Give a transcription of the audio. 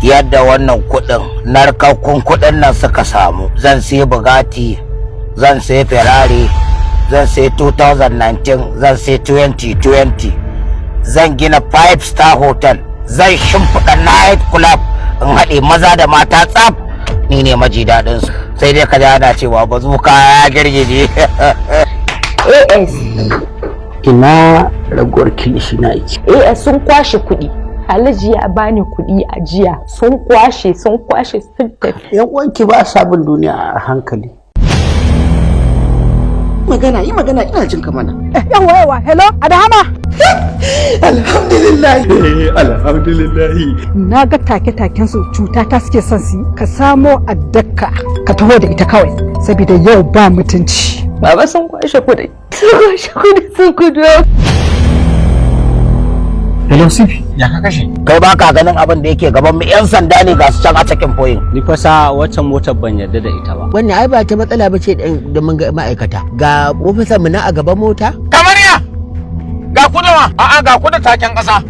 Yadda wannan kuɗin, narkakkun kuɗin nan suka samu, zan sai Bugatti, zan sai Ferrari, zan sai 2019, zan sai 2020, zan gina five star hotel, zan shimfiɗa night club in haɗe maza da mata tsaf. Ni ne maji daɗinsu, sai dai ka ji ana cewa bazuka ya girgije. AS. Ina ragowar kilishi na aiki? AS, sun kwashe kuɗi. Alhaji ya bani kuɗi a jiya. Sun kwashe, sun kwashe, sun tafi. Yan uwanki ba sa bin duniya a hankali. Magana, yi magana, ina jin ka mana. Yawa yawa, hello, Adahama. Alhamdulillah. Alhamdulillah. Na ga take-taken su, cuta ta suke son su yi. Ka samo addakka ka taho da ita kawai, saboda yau ba mutunci. Baba, sun kwashe kuɗi. Sun kwashe kuɗi, sun gudu. Hello, CP. Ya ka kashe? Kai ba ka ganin abin da yake gaban mu? Yan sanda ne ga su can a cikin point. Ni fa sa waccan motar ban yarda da ita ba. Wannan ai ba ta matsala ba ce da mun ga ma'aikata. Ga ofisan mu na a gaban mota. Kamar ya ga ku da a'a, ga ku da taken kasa.